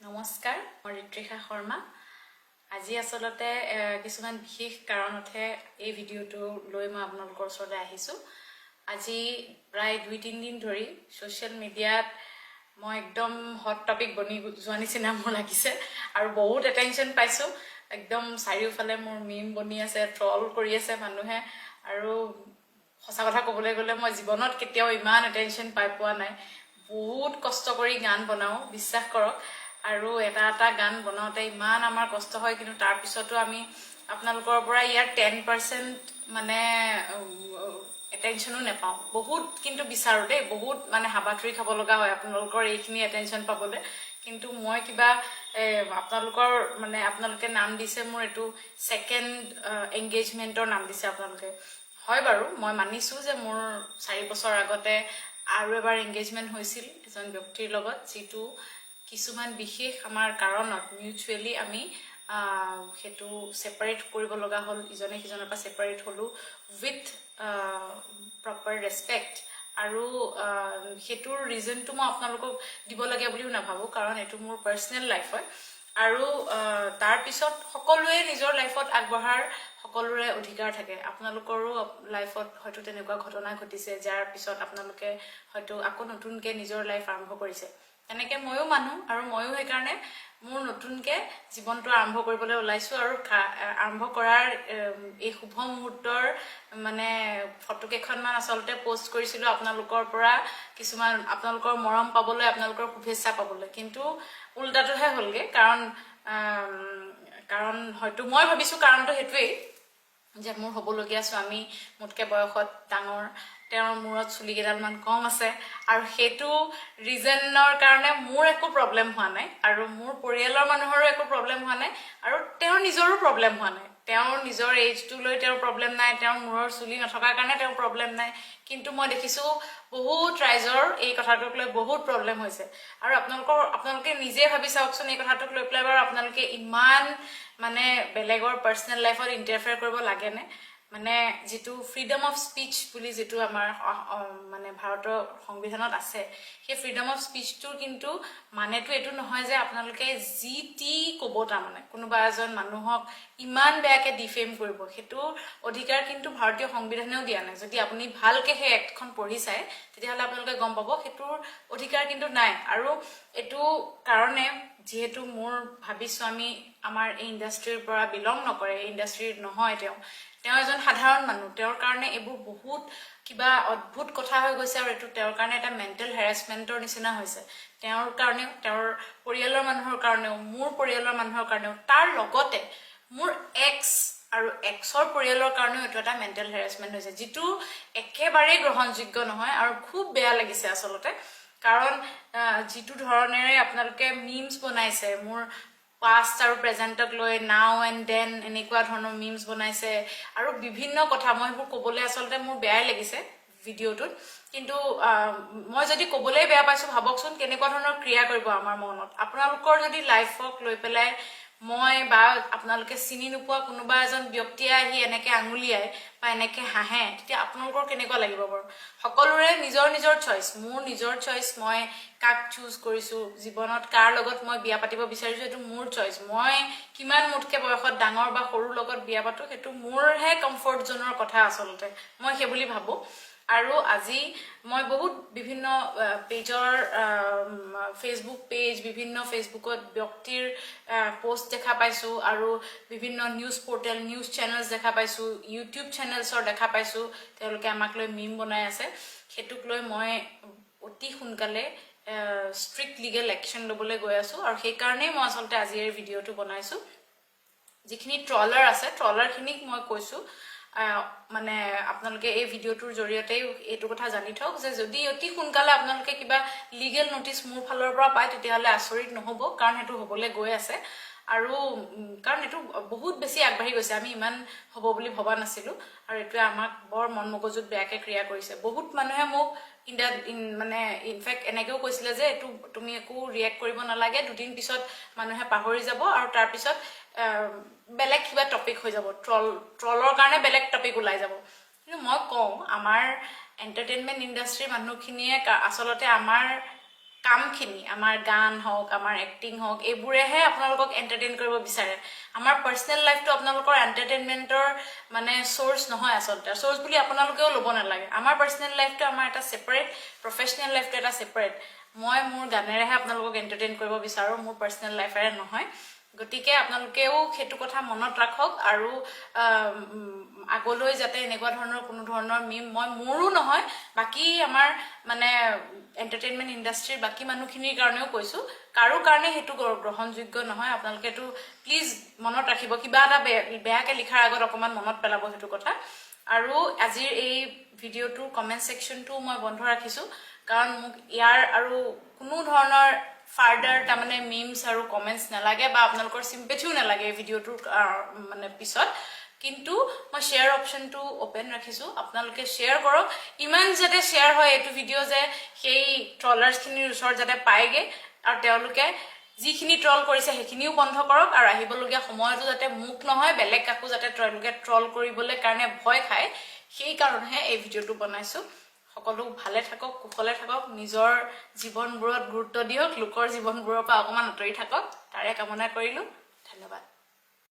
নমস্কাৰ, মই ঋতৃষা শৰ্মা। আজি আচলতে কিছুমান বিশেষ কাৰণতহে এই ভিডিঅ'টো লৈ মই আপোনালোকৰ ওচৰলৈ আহিছোঁ। আজি প্ৰায় 2-3 দিন ধৰি ছ'চিয়েল মিডিয়াত মই একদম হট টপিক বনি যোৱা নিচিনা মোৰ লাগিছে আৰু বহুত এটেনশ্যন পাইছোঁ। একদম চাৰিওফালে মোৰ মিম বনি আছে, ট্ৰল কৰি আছে মানুহে। আৰু সঁচা কথা ক'বলৈ গ'লে মই জীৱনত কেতিয়াও ইমান এটেনশ্যন পাই পোৱা নাই। বহুত কষ্ট কৰি গান বনাওঁ, বিশ্বাস কৰক। আৰু এটা এটা গান বনাওঁতে ইমান আমাৰ কষ্ট হয়, কিন্তু তাৰপিছতো আমি আপোনালোকৰ পৰা ইয়াৰ 10% মানে এটেনশ্যনো নাপাওঁ। বহুত কিন্তু বিচাৰোঁ দেই, বহুত মানে হাবাথুৰি খাব লগা হয় আপোনালোকৰ এইখিনি এটেনশ্যন পাবলৈ। কিন্তু মই কিবা আপোনালোকৰ মানে আপোনালোকে নাম দিছে মোৰ এইটো ছেকেণ্ড এংগেজমেণ্টৰ নাম দিছে আপোনালোকে। হয় বাৰু, মই মানিছোঁ যে মোৰ 4 বছৰ আগতে আৰু এবাৰ এংগেজমেণ্ট হৈছিল এজন ব্যক্তিৰ লগত, যিটো কিছুমান বিশেষ আমাৰ কাৰণত মিউচুৱেলি আমি সেইটো ছেপাৰেট কৰিব লগা হ'ল। ইজনে সিজনৰ পৰা ছেপাৰেট হ'লোঁ উইথ প্ৰপাৰ ৰেচপেক্ট। আৰু সেইটোৰ ৰিজনটো মই আপোনালোকক দিব লাগে বুলিও নাভাবোঁ, কাৰণ এইটো মোৰ পাৰ্চনেল লাইফ হয়। আৰু তাৰপিছত সকলোৱে নিজৰ লাইফত আগবঢ়াৰ সকলোৰে অধিকাৰ থাকে। আপোনালোকৰো লাইফত হয়তো তেনেকুৱা ঘটনা ঘটিছে, যাৰ পিছত আপোনালোকে হয়তো আকৌ নতুনকৈ নিজৰ লাইফ আৰম্ভ কৰিছে। তেনেকৈ ময়ো মানুহ আৰু ময়ো সেইকাৰণে মোৰ নতুনকৈ জীৱনটো আৰম্ভ কৰিবলৈ ওলাইছোঁ। আৰু আৰম্ভ কৰাৰ এই শুভ মুহূৰ্তৰ মানে ফটো কেইখনমান আচলতে পষ্ট কৰিছিলোঁ আপোনালোকৰ পৰা কিছুমান আপোনালোকৰ মৰম পাবলৈ, আপোনালোকৰ শুভেচ্ছা পাবলৈ। কিন্তু উল্টাটোহে হ'লগৈ। কাৰণ হয়তো মই ভাবিছোঁ কাৰণটো সেইটোৱেই যে মোৰ হ'বলগীয়া স্বামী মোতকৈ বয়সত ডাঙৰ, তেওঁৰ মূৰত চুলি কেইডালমান কম আছে আৰু সেইটো ৰিজনৰ কাৰণে মোৰ একো প্ৰব্লেম হোৱা নাই আৰু মোৰ পৰিয়ালৰ মানুহৰো একো প্ৰব্লেম হোৱা নাই আৰু তেওঁৰ নিজৰো প্ৰব্লেম হোৱা নাই। তেওঁৰ নিজৰ এইজটো লৈ তেওঁৰ প্ৰব্লেম নাই, তেওঁৰ মূৰৰ চুলি নথকাৰ কাৰণে তেওঁৰ প্ৰব্লেম নাই। কিন্তু মই দেখিছোঁ বহুত ৰাইজৰ এই কথাটোক লৈ বহুত প্ৰব্লেম হৈছে। আৰু আপোনালোকে নিজে ভাবি চাওকচোন, এই কথাটোক লৈ পেলাই বাৰু আপোনালোকে ইমান মানে বেলেগৰ পাৰ্চনেল লাইফত ইণ্টাৰফেয়াৰ কৰিব লাগেনে? মানে যিটো ফ্ৰীডম অফ স্পীচ বুলি যিটো আমাৰ মানে ভাৰতৰ সংবিধানত আছে, সেই ফ্ৰীডম অফ স্পীচটোৰ কিন্তু মানেটো এইটো নহয় যে আপোনালোকে যি টি ক'ব। তাৰমানে কোনোবা এজন মানুহক ইমান বেয়াকে ডিফেম কৰিব, সেইটো অধিকাৰ কিন্তু ভাৰতীয় সংবিধানেও দিয়া নাই। যদি আপুনি ভালকে সেই এক্টখন পঢ়ি চায়, তেতিয়াহ'লে আপোনালোকে গম পাব সেইটোৰ অধিকাৰ কিন্তু নাই। আৰু এইটো কাৰণে যিহেতু মোৰ ভাবি স্বামী আমাৰ এই ইণ্ডাষ্ট্ৰীৰ পৰা বিলং নকৰে, এই ইণ্ডাষ্ট্ৰীৰ নহয়, তেওঁ তেওঁ এজন সাধাৰণ মানুহ, তেওঁৰ কাৰণে এইবোৰ বহুত কিবা অদ্ভুত কথা হৈ গৈছে। আৰু এইটো তেওঁৰ কাৰণে এটা মেণ্টেল হেৰেচমেণ্টৰ নিচিনা হৈছে, তেওঁৰ কাৰণেও, তেওঁৰ পৰিয়ালৰ মানুহৰ কাৰণেও, মোৰ পৰিয়ালৰ মানুহৰ কাৰণেও, তাৰ লগতে মোৰ এক্স আৰু এক্সৰ পৰিয়ালৰ কাৰণেও এইটো এটা মেণ্টেল হেৰেচমেণ্ট হৈছে, যিটো একেবাৰেই গ্ৰহণযোগ্য নহয়। আৰু খুব বেয়া লাগিছে আচলতে, কাৰণ যিটো ধৰণেৰে আপোনালোকে মিমছ বনাইছে, মোৰ পাষ্ট আৰু প্ৰেজেণ্টক লৈ নাও এণ্ড then এনেকুৱা ধৰণৰ মিমছ বনাইছে আৰু বিভিন্ন কথা, মই সেইবোৰ ক'বলৈ আচলতে মোৰ বেয়াই লাগিছে ভিডিঅ'টোত। কিন্তু মই যদি ক'বলৈ বেয়া পাইছোঁ, ভাবকচোন কেনেকুৱা ধৰণৰ ক্ৰিয়া কৰিব আমাৰ মনত। আপোনালোকৰ যদি লাইফক লৈ পেলাই মই বা আপোনালোকে চিনি নোপোৱা কোনোবা এজন ব্যক্তিয়ে আহি এনেকে আঙুলিয়াই বা এনেকে হাঁহে, তেতিয়া আপোনালোকৰ কেনেকুৱা লাগিব বাৰু? সকলোৰে নিজৰ নিজৰ চইচ। মোৰ নিজৰ চইচ, মই কাক চুজ কৰিছোঁ, জীৱনত কাৰ লগত মই বিয়া পাতিব বিচাৰিছোঁ, সেইটো মোৰ চইচ। মই কিমান মোতকৈ বয়সত ডাঙৰ বা সৰুৰ লগত বিয়া পাতোঁ, সেইটো মোৰহে কমফৰ্ট জ'নৰ কথা আচলতে, মই সেই বুলি ভাবোঁ। আৰু আজি মই বহুত বিভিন্ন পেজৰ, ফেচবুক পেজ, বিভিন্ন ফেচবুকত ব্যক্তিৰ পষ্ট দেখা পাইছোঁ আৰু বিভিন্ন নিউজ পৰ্টেল, নিউজ চেনেলছ দেখা পাইছোঁ, ইউটিউব চেনেলছৰ দেখা পাইছোঁ, তেওঁলোকে আমাক লৈ মিম বনাই আছে। সেইটোক লৈ মই অতি সোনকালে ষ্ট্ৰিক্ট লিগেল একশ্যন ল'বলৈ গৈ আছোঁ আৰু সেইকাৰণেই মই আচলতে আজি এই ভিডিঅ'টো বনাইছোঁ। যিখিনি ট্ৰলাৰ আছে, ট্ৰলাৰখিনিক মই কৈছোঁ, মানে আপোনালোকে এই ভিডিঅ'টোৰ জৰিয়তেই এইটো কথা জানি থওক যে যদি অতি সোনকালে আপোনালোকে কিবা লিগেল নটিচ মোৰ ফালৰ পৰা পায়, তেতিয়াহ'লে আচৰিত নহ'ব, কাৰণ সেইটো হ'বলৈ গৈ আছে। আৰু কাৰণ এইটো বহুত বেছি আগবাঢ়ি গৈছে, আমি ইমান হ'ব বুলি ভবা নাছিলোঁ। আৰু এইটোৱে আমাক বৰ মন মগজুত বেয়াকৈ ক্ৰিয়া কৰিছে। বহুত মানুহে মোক ইন ইন মানে ইনফেক্ট এনেকৈও কৈছিলে যে এইটো তুমি একো ৰিয়েক্ট কৰিব নালাগে, দুদিন পিছত মানুহে পাহৰি যাব আৰু তাৰপিছত বেলেগ কিবা টপিক হৈ যাব, ট্ৰলৰ কাৰণে বেলেগ টপিক ওলাই যাব। কিন্তু মই কওঁ, আমাৰ এণ্টাৰটেইনমেণ্ট ইণ্ডাষ্ট্ৰীৰ মানুহখিনিয়ে আচলতে আমাৰ কামখিনি, আমাৰ গান হওক, আমাৰ এক্টিং হওক, এইবোৰেহে আপোনালোকক এণ্টাৰটেইন কৰিব বিচাৰে। আমাৰ পাৰ্চনেল লাইফটো আপোনালোকৰ এণ্টাৰটেইনমেণ্টৰ মানে চ'ৰ্চ নহয় আচলতে। চ'ৰ্চ বুলি আপোনালোকেও ল'ব নালাগে। আমাৰ পাৰ্চনেল লাইফটো আমাৰ এটা ছেপাৰেট, প্ৰফেচনেল লাইফটো এটা ছেপাৰেট। মই মোৰ গানেৰেহে আপোনালোকক এণ্টাৰটেইন কৰিব বিচাৰোঁ, মোৰ পাৰ্চনেল লাইফেৰে নহয়। গতিকে আপোনালোকেও সেইটো কথা মনত ৰাখক আৰু আগলৈ যাতে এনেকুৱা ধৰণৰ কোনো ধৰণৰ মিম মই মোৰো নহয়, বাকী আমাৰ মানে এণ্টাৰটেইনমেণ্ট ইণ্ডাষ্ট্ৰীৰ বাকী মানুহখিনিৰ কাৰণেও কৈছোঁ, কাৰো কাৰণে সেইটো গ্ৰহণযোগ্য নহয়। আপোনালোকে এইটো প্লিজ মনত ৰাখিব। কিবা এটা বেয়াকৈ লিখাৰ আগত অকণমান মনত পেলাব সেইটো কথা। আৰু আজিৰ এই ভিডিঅ'টোৰ কমেণ্ট ছেকশ্যনটো মই বন্ধ ৰাখিছোঁ, কাৰণ মোক ইয়াৰ আৰু কোনো ধৰণৰ ফাৰ্ডাৰ তাৰমানে মিমছ আৰু কমেণ্টছ নালাগে বা আপোনালোকৰ চিম্পেথিও নালাগে এই ভিডিঅ'টোৰ মানে পিছত। কিন্তু মই শ্বেয়াৰ অপশ্যনটো অ'পেন ৰাখিছোঁ। আপোনালোকে শ্বেয়াৰ কৰক, ইমান যাতে শ্বেয়াৰ হয় এইটো ভিডিঅ' যে সেই ট্ৰলাৰ্ছখিনিৰ ওচৰত যাতে পায়গৈ আৰু তেওঁলোকে যিখিনি ট্ৰল কৰিছে সেইখিনিও বন্ধ কৰক আৰু আহিবলগীয়া সময়তো যাতে মোক নহয়, বেলেগ কাকো যাতে তেওঁলোকে ট্ৰল কৰিবলৈ কাৰণে ভয় খায়, সেইকাৰণেহে এই ভিডিঅ'টো বনাইছোঁ। সকলো ভালে থাকক, কুশলে থাকক, নিজৰ জীৱনবোৰত গুৰুত্ব দিয়ক, লোকৰ জীৱনবোৰৰ পৰা অকণমান আঁতৰি থাকক, তাৰে কামনা কৰিলোঁ। ধন্যবাদ।